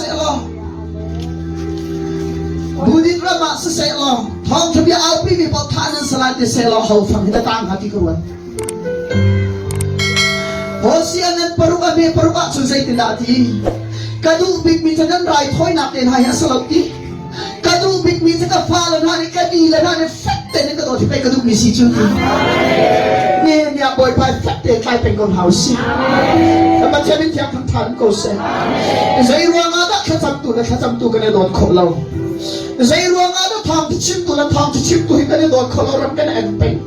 siseh law Buddhist ram ah siseh law thawngṭha bia aupi mi paoh thah nan si lai ti seh law ho fang hi na tang hnga ti ka ruat. Hosea ngan paruk a hme paruk ahcun zeitindah a ti? Ka duh bikmi cu nan raithawinak te hna hi a si lo ti. Ka duh bikmi cu ka fale hna nih ka ni le hna nih fek tein an ka dawt hi pei ka duhmi si cu ti. Nehemiah Bawipa fek tein tlai peng ko hna usih. Pathian min thiang thangṭhat ko seh. Zei ruangah dah thlacamtu le thlacamtu kan i dawt khawh lo? Zei ruangah dah thawngṭha chimtu le thawngṭha chimtu hi kan i dawt khawh lo ram kan en peng?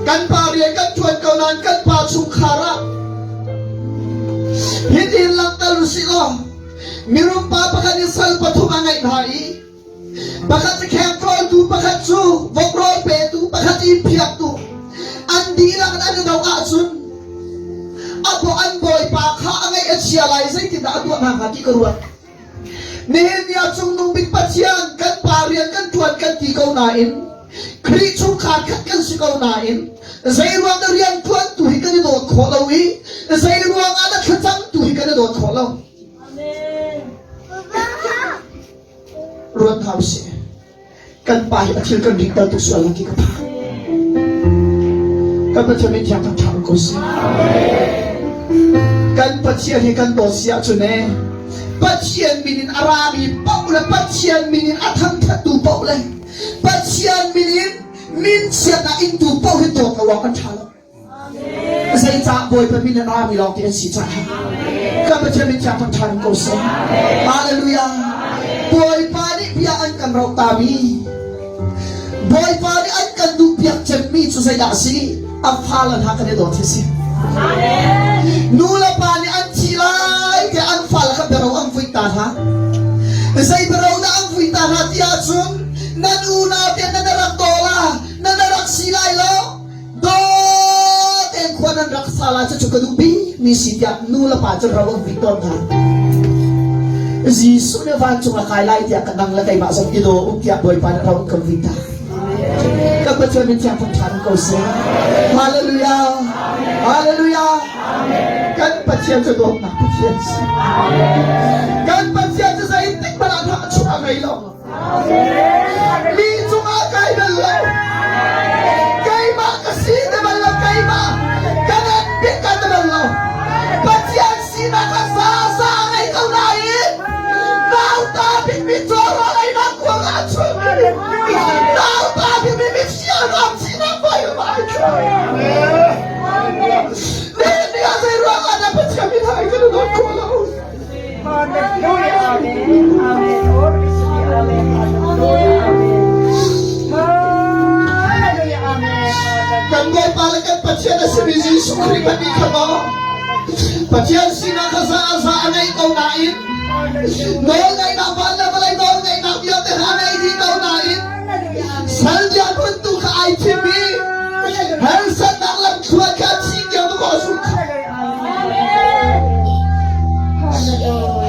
Kan pa rian kan ṭuan ko nain kan pa chungkhar ah hitin langhter usih law mirum pa pakhat nih sal pathum a ngeih hna i pakhat cu kheng ṭawltu pakhat cu vok rawl petu pakhat inn phiaktu an dihlak in an i doh ahcun a an bawipa kha a ngaih a chia lai zeitindah a tuah hna hnga ti ka ruat. Nihin ni ah cungnung bik Pathian kan pa rian kan ṭuan kan ti ko nain Khrih chungkhar khat kan si ko nain zei ruang dah rian ṭuantu hi kan i dawt khawh lo i zei ruang ah dah thlacamtu hi kan i dawt khawh lo? Ruat hna usih. Kan pa hi a thil kan rik bal tuk sual lo ti ka phang. Kan Pathian min thiang thangṭha ko seh. Kan Pathian hi kan dawt si ahcun e Pathian min in a rami paoh le Pathian min in a thangṭhattu paoh le Pathian min in min chiatnak ingtu paoh hi dawt lo awk kan ṭha lo. Zeicah Bawipa min in rami lawng ti an si caah kan Pathian min thiang thangṭhat ko seh. Hallelujah. Bawipa nih bia an kan roh tami Bawipa nih an kan duh piak cemmi cu zeidah a si? A fale hna kan i dawt hi si. Nu le pa nih an thi lai tiah an fale kha biaro an vui ta hna. Zei biaro dah an vui ta hna ti ahcun nan unau te nan rak daw la, nan rak si lai lo, Dawt tein khua nan rak sa lai cucu ka duh bikmi si tiah nu le pa cu ro an vui tawn hna. Jesuh nih vancung a kai lai tiah ka nang le keimah zong i daw u tiah Bawipa nih ro an kan vui ta. Kan Pathian min thiang thangṭhat ko seh. Hallelujah. Hallelujah. Kan Pathian cu dawtnak Pathian si. Kan Pathian cu zeitik hmanh ah hnahchuah a ngei lo. Mi cungah kai bal lo. Keimah ka si ti bal lo. Keimah ka ngan bik ka ti bal lo. Pathian sinak a za za ngei ko nain nauta bikmi cawrawl einak kuang ah chuahmi nauta bikmi mifir ram sinak voi ai Nihin ni ah zei ruang ah dah Pathian min hai kan i dawt khawh lo? Hallelujah. Amen. Amen. Oh, Amen. Hallelujah. Amen. Hallelujah. Amen. Kan Bawipa le kan Pathian a simi Jesuh Khrih hmanh nih kha maw Pathian sinak kha za a za a ngei ko nain nawlngeihnak van le vawlei nawlngeihnak vialte kha a ngei dih ko nain sal dirhmun tu kha ai thim i harsatnak lamthluan kha a thi tiang ka zumh kha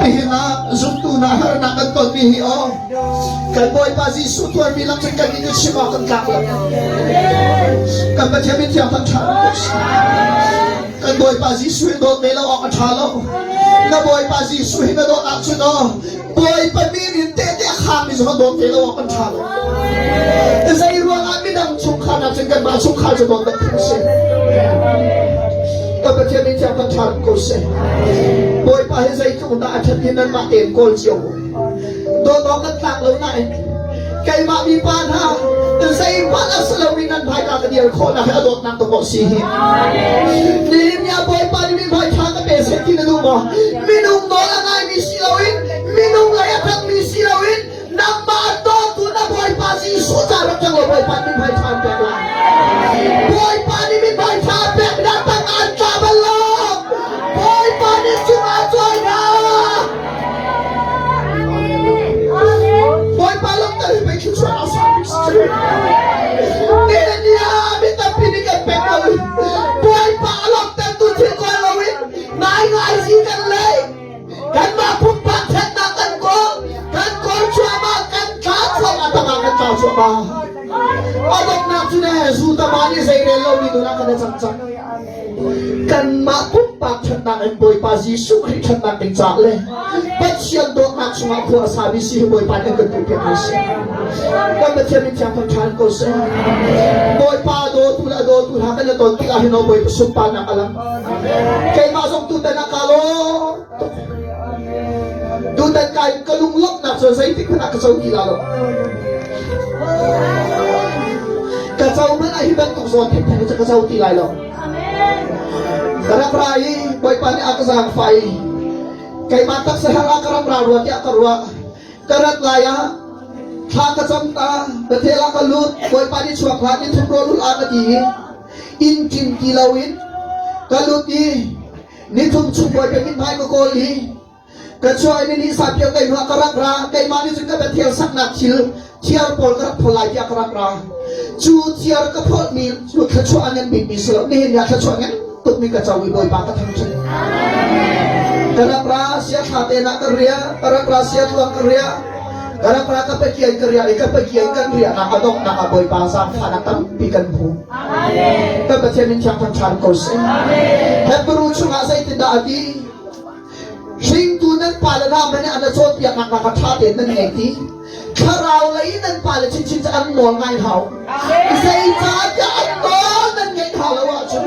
Nihin ah zumtu hna harnak kan tonmi hi aw kan Bawipa Jesuh tuarmi lam cun kan nih chim awk kan tlak lo. Kan Pathian min thiang thangṭhat ko seh. Kan Bawipa Jesuh hi dawt ve lo awk a ṭha lo. Na Bawipa Jesuh hi na dawt ahcun aw Bawipa min in tehte a khaangmi zong a dawt ve lo awk an ṭha lo. Zei ruangah midang chungkhar nak cun kanmah chungkhar cu dawt deuh phung si. Kan Pathian nih thiang kan ṭha ko seh. Bawipa hi zeitluk dah a ṭhat hi nanmah tein kawl cio u. Dawt awk kan tlak lo nain keimah mipa hna zeihmanh a si lomi nan hmaika ka dir khawhnak hi a dawtnak dawh si hi. Nihin ni ah Bawipa nih min hmai ṭha ka pe seh ti na duh maw? Minung nawl a ngaimi si loin minung lei a ṭangmi si loin nangmah an dawtu na Bawipa Jesuh ca rak cang law Bawipa nih mithmai ṭha an pek lai. Bawipa nih mithmai ṭha an pek na tang an tla bal lo. Bawipa nih cungah cawi hna. Bawipa lamkal hi pei thluachuah a sang bik si cu. Nihin ni ah mi tampi nih kan pek lo i Bawipa a lawmhtertu thil kawl loin ngai ngai si kan lei. Kanmah pumpak ṭhatnak kan kawl, kan kawl cuahmah, kan tla cuahmah, tangah kan tla cuahmah. cu ne zu tama nih zeirel lomi nun ah kan i cang cang. Kanmah pumpak ṭhatnak in Bawipa Jesuh Khrih ṭhatnak ding caah le Pathian dawtnak chungah khua a sami si hi Bawipa nih an kan duhpiak mi si. Kan Pathian min thiang thangṭha in ko seh. Bawipa dawtu le a dawtu hna kan i ton tikah hin aw Bawipa sunparnak a lang. Keimah zong tutan ah kaa lawm tuk. Tutan kai ka lunglawmhnak cu zeitik hmanh ah ka co ti la lo. Ka co hmanh ah hi bantuk zawn thengtheng cu ka co ti lai lo. Ka rak ra i Bawipa nih a ka zaangfah i keimah taksa har ah ka rak ra rua tiah ka ruah. Ka rat lai ah thla ka cam ta, Bethel ah ka lut, Bawipa nih chuak hlah ni thum rawl ul ah ka ti i inn ṭin ti loin ka lut i nithum chung Bawipa mithmai ka kawl i ka chuah i ni sapio keimah ka rak ra keimah nih cun ka Bethel saknak thil thiar pawl ka rak phol lai tiah ka rak ra cu thiar ka pholhmi cu thluachuah a ngan bikmi si lo nihin ah thluachuah ngan tukmi ka co i Bawipa ka thangṭhat ka rak ra sia thla te na ka ria ka rak ra sia tluang ka ria ka rak ra ka pakian ka ria i ka pakian kan riahnak a donghnak ah Bawipa zaangfahnak tampi kan hmu kan Pathian in thiang thangṭhan ko seh Hebrew chungah zeitindah a ti Hringtu nan pale hna hmanh nih an cawnpiaknak hna kha ṭha tein nan ngei ti. Thlarau lei nan pale chinchin cu an nawl ngai hau. Zeicahtiah an nawl nan ngeih hna lo ahcun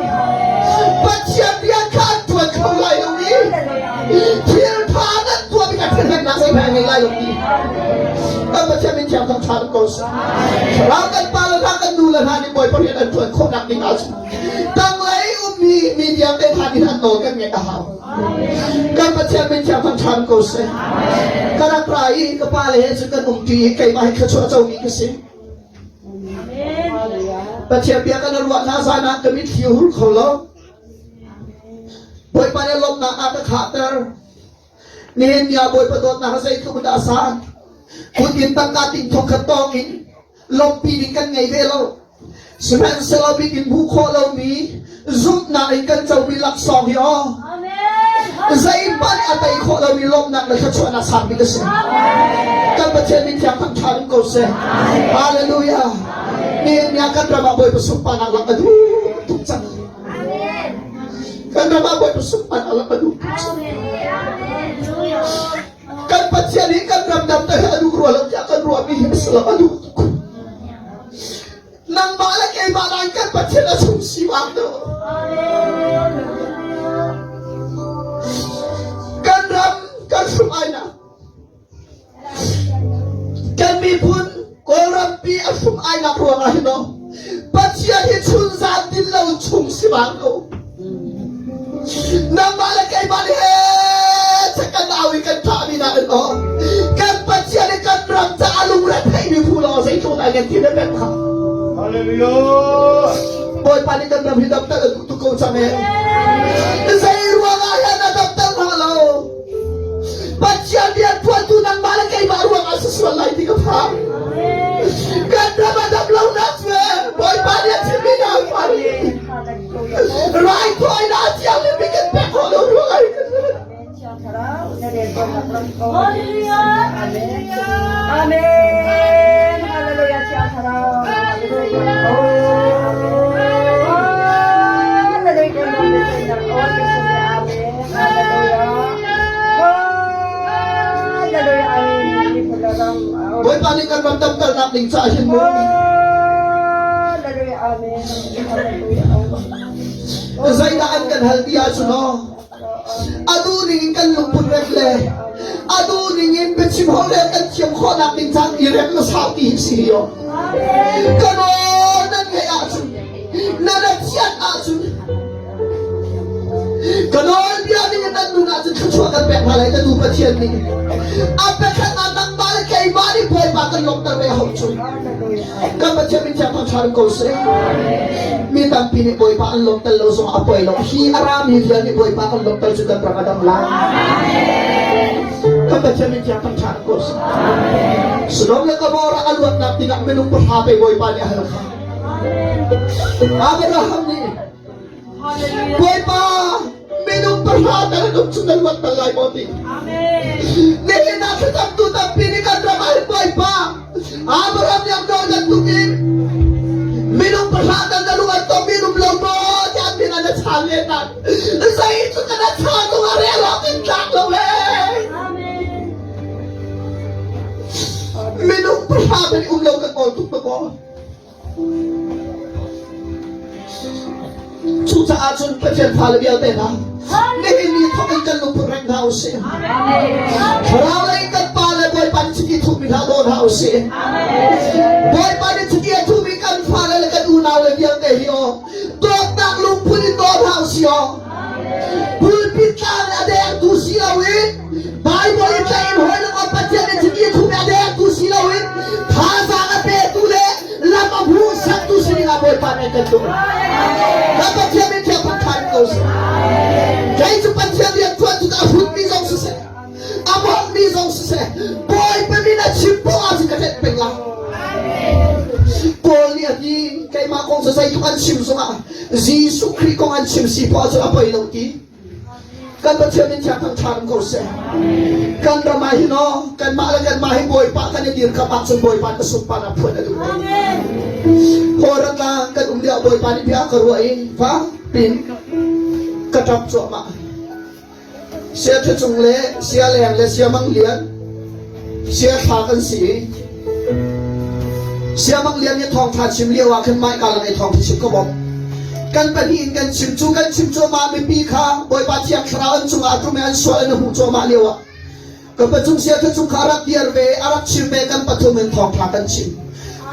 Pathian rian kha an ṭuan kho lai lo i thil ṭha nan tuah tikah ṭhahnemnak zeihmanh a ngei lai lo ti. Kan Pathian min thiang thangṭha ko seh. Thlarau kan pale hna kan nu le hna nih Bawipa rian an ṭuan khawhnak ding ahcun tanglei ummi mi vialte hna nih an nawl kan ngeih a hau. Kan Pathian min thiang thangṭhan ko seh. Ka rak ra i ka pa le he cun kan umṭi i keimah hi thluachuah a comi ka si. Pathian bia kan ruah hna zan ah ka mitthli hur kho lo. Bawipa nih lawmhnak ah ka khahter. Nihin ni ah Bawipa dawtnak a zeitluk in dah a san. Kut in tangka ting thong khat tawng in lawmhpi ding kan ngei ve lo. Sihmanhsehlaw mit in hmuh khawh lomi zumhnak in kan comi laksawng hi aw zeihmanh a tei khawh lomi lawmhnak le thluachuahnak sang bik a si. Kan Pathian min thiang thangṭha in ko seh. Hallelujah. Nihin ni ah kan ram ah Bawipa sunparnak lang a duh tuk cang. Kan ram ah Bawipa sunparnak lang a duh tuk cang. Kan Pathian hi kan ram dam te hi a duh rua lo tiah kan ruahmi hi a si lo a duh tuk. Nangmah le keimah nain kan Pathian a chung si bang do. Kan ram kan hrum ainak kan miphun Kawlrampi a hrum ainak ruangah hin Pathian hi chun zan din lo chung si bang do. Nangmah le keimah nih he kan au i kan thahmi nakin aw kan Pathian i kan ram caah lungre theihmi phu law zeitluk dah kan ti na pek kha. Hallelujah. Bawipa nih kan ram hi damter a duh tuk ko cang ee. Zei ruangah hin a damter hna lo. Pathian rian tuantu nangmah le keimah ruangah si sual lai ti ka phang. Kan ram a dam lo nak cu Bawipa nih a chimmi hna Raithawinak thianghlim in kan pek khawh lo ruangah hi kan Amen. Hallelujah. Thiang Thlarau. Bawipa nih kan ram damternak ding caah hin mu. Zeidah an kan hal ti ahcun aw a duh ning in kan lungput rem le a duh ning in biachim holhrel kan thiam khawhnak ding caan i rem na sau ti hi si hi aw. Ka nawl nan ngeih ahcun na na thian ahcun Ka nawlbia ning in nan nun ahcun thluachuah kan pek hna lai ka nu Pathian nih. A pekhat ah nangmah le keimah nih Bawipa kan lawmhter ve hau cu. Kan Pathian min thiang thangṭha ko seh. Mi tampi nih Bawipa an lawmhter lo zong a poi lo. Hi a rami vial nih Bawipa kan lawmhter cu kan ram a dam lai. Kan Pathian min thiang thangṭha ko seh. Sodom le Gomorrah a luatnak dingah minung pahra pe Bawipa nih a hal kha. Abraham nih Bawipa minung pahra tal an um cu na luat bal lai maw ti. Nihin ah thlacamtu tampi nih kan ram ah hin Bawipa Abraham nih a nawl bantukin minung phan le nan zei cu kan a tha tung a rel awk in tlak lo le minung pahra men um lo kan awl tuk ma kaw Cucaah cun Pathian fale vialte hna, nihin ni thawk in kan lungput reng hna u sih. Thlarau lei kan pa le Bawipa nih chiti thuhmi hna daw hna u sih. Bawipa nih chiti a thuhmi kan fale le kan unau le vialte hi aw dawtnak lungput in daw hna u sih aw. Pulpit tlang a dengtu si loin Bible in tlaih in hawi le Pathian nih chiti a thuhmi a dengtu si loin thazaang a petu le lam a hmuhsaktu si dingah Bawipa nih kan duh. Kan Pathian min thiang phakhan ko seh. Kei cu Pathian rian tuan cu a hrutmi zong siseh, a mawhmi zong siseh, Bawipa min a chim poah ahcun ka tlenh peng lai. Paul nih a ti, keimah kong cu zeitluk an chim zongah Jesuh Khrih kong an chim si poah ahcun a poi lo ti. Kan Pathian min thiang thangṭha ko seh. Kan ram ah hin aw kanmah le kanmah hi Bawipa kan i dirkamh ahcun Bawipa na sunparnak phuan a duh. Hawratla kan um lio Bawipa nih bia ka ruah i fa pin ka ṭap cuahmah. Sia Ṭha Cung le Sia Leng le Sia Mang Lian Sia Thla kan si i Sia Mang Lian nih thawngṭha chim lio ah khan maika lang i thawngṭha chim ka bawmh. Kan pahnih in kan chim cu kan chim cuahmah mipi kha Bawipa Thiang Thlarau an cungah a tlum i an sual an i hmuh cuahmah lio ah ka pacung Sia Ṭha Cung kha a rak dir ve a rak chim ve kan pathum in thawngṭha kan chim.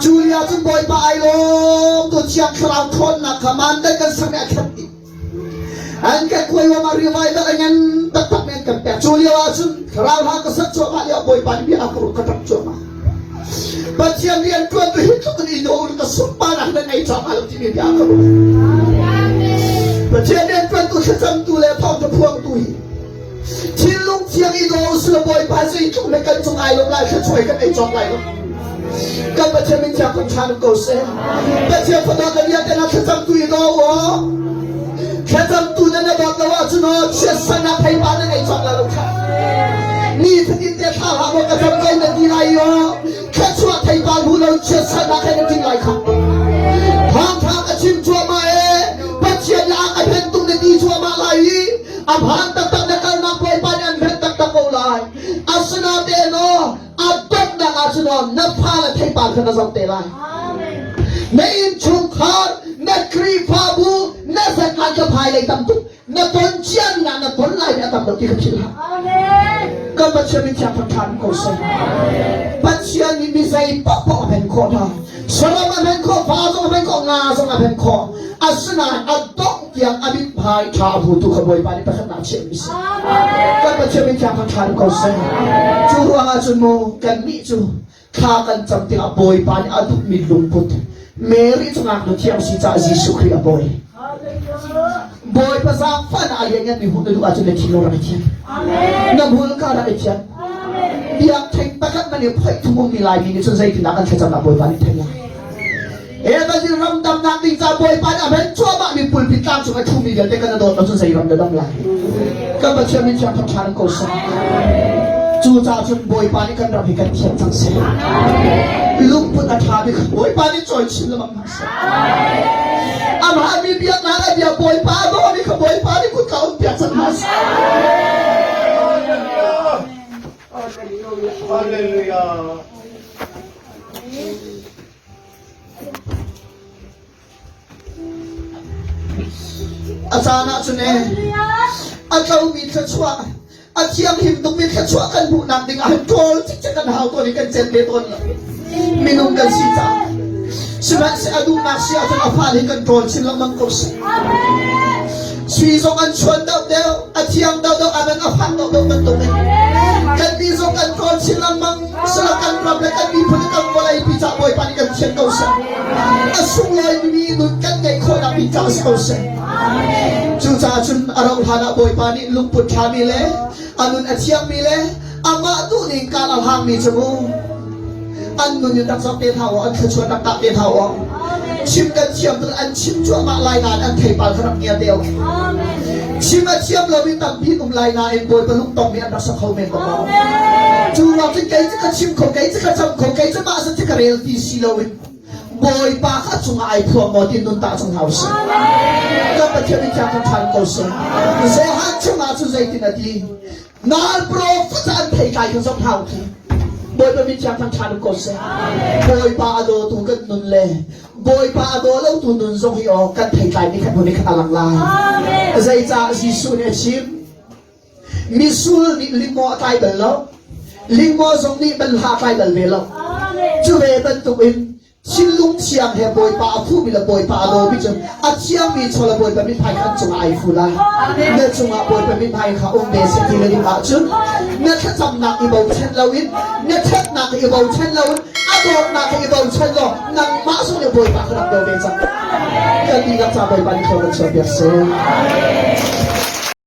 Cu lio cun Bawipa ai lawm tu Thiang Thlarau ṭhawnnak kha mandat kan sak i a khat dih. An ka kuai ma revival a ngan taktak men kan pek. Cu lio ahcun thlarau hla ka sak cuahmah lio Bawipa nih bia a ka ṭap cuahmah. Pathian rian ṭuan tu hi tluk in i daw ka sunparnak na ngei cuahmah lo timi bia ka ruah. Pathian rian ṭuan tu thlacamtu le thawngṭha phuangtu hi Thinlung thiang i daw usila Bawipa zeitluk le kan cung ai lawm lai thluachuah kan ei cawk lai lo. Kan Pathian min thiang kan ṭha ko seh. Pathian fapa kan vialte na thlacamtu i daw u. Thlacamtu na na dawt lo ahcun aw chiatsanak theipa na ngei cawk lai lo kha. Ni fatin te thla hlah maw ka cam ko na ti lai i aw thluachuah theipa hmu lo chiatsanak he na ting lai kha. Thawngṭha ka chim cuahmah e Pathian le a ka hen tung na ti cuahmah lai i A phan taktak na kalnak Bawipa nih an hrenh taktak ko lai. Asinain aw, a donghnak ahcun aw, na fa le theipar kha na zoh te lai. Na innchungkhar, na Khrihfabu, na zatlan ka phai lei tam tuk. Na ton ciami ah na ton lai mi a tam lo ti kha philh hlah. Kan Pathian min thiang ṭhan ko seh. Pathian nih mi zei paohpaoh a hren khawh hna. Saram a hren khawh, va zong a hren khawh, nga zong a hren khawh. Asinain a dongh tiang a mithmai ṭha a hmutu kha Bawipa nih pakhatnak chiahmi si. Kan Pathian min thiang ṭha ko seh. Cu ruangah cun mu kannih cu thla kan cam tikah Bawipa nih a duhmi lungput Mary cu ngaknu thiang si caah Jesuh Khrih a bawi. Bawipa zaangfahnak a liannganmi hmuh na duh ahcun na thinlung rak i thian. Na hmurka rak i thian. Biakṭheng pakhat man i phoih thum ummi Laimi nih cun zeitindah kan thlacamnak Bawipa nih theih lai? Evangelist ram damnak ding ca Bawipa nih a hren cuahmah mi pulpit tlang cung a ṭhumi vialte kan dawt lo cun zei ram na dam lai? Kan Pathian min thiang thangṭha ko seh. Cucaah cun Bawipa nih kan ram hi kan thian cang seh. Lungput a ṭha bik Bawipa nih cawi chin lengmang hna seh. Amah mi biaknak a bia Bawipa a dawmi kha Bawipa nih kutka um piak cang hna seh. Hallelujah. A caan ah cun ee, a tlomi thluachuah, a thianghlim tukmi thluachuah kan hmuhnak ding ah hin ṭawl cikcek kan hau tawn i kan cen ve tawn lo. Minung kan si caah. Sihmanhseh a duhnak si ahcun a fale hi kan ṭawl chin lengmang ko seh. Sui zong an chuan deuhdeuh, a thiang deuhdeuh, a man a fak deuhdeuh bantuk in kannih zong kan ṭawl chin lengmang. Sala kan ram le kan miphun le kan vawlei pi ca Bawipa nih kan thian ko seh. A sunglawi mi nun kan ngeih khawhnak ding ca si ko seh. Cucaah cun a rauh hlan ah Bawipa nih lungput ṭhami le a nun a thiangmi le amah duhning kaan a hlangmi cu mu an nun in rak zoh te hna u an thluachuah rak tah te hna u chim kan thiam tuk an chim cuahmah lai nain an theipal kha rak ngia te u chim a thiam lomi tampi um lai nain Bawipa lungtong nih an rak sa kho men ko maw cu ruang cun kei cu ka chim kho kei cu ka cam kho kei cu mah zat cu ka rel ti si loin. Bawipa kha cungah ai phuang maw ti nun tah cang hna usih. Kan Pathian nih thiang kan ṭhan ko seh. Johan chungah cun zeitin a ti? Nal profet an theitlai kha zoh hna u Bawipa min thiang kan ṭhan ko seh. Bawipa a dawtu kan nun le Bawipa a daw lotu nun zong hi aw kan theitlai ni khat hnu ni khat a lang lai. Zeicah Jesuh nih a chim? Misul nih lingmaw a tlai bal lo. Lingmaw zong nih banhla a tlai bal ve lo. Cu ve bantuk in thinlung thiang he Bawipa a fuhmi le Bawipa a dawmi cu a thiangmi chaw le Bawipa mithmai kha an cungah ai fu lai. Na cungah Bawipa mithmai kha um ve seh ti le ding ahcun na thlacamnak i bochan loin na ṭhatnak i bochan loin a dawtnak i bochan law nangmah zong nih Bawipa kha rak daw ve cang. Kan dihlak ca Bawipa nih thlua kan chuahpiak seh.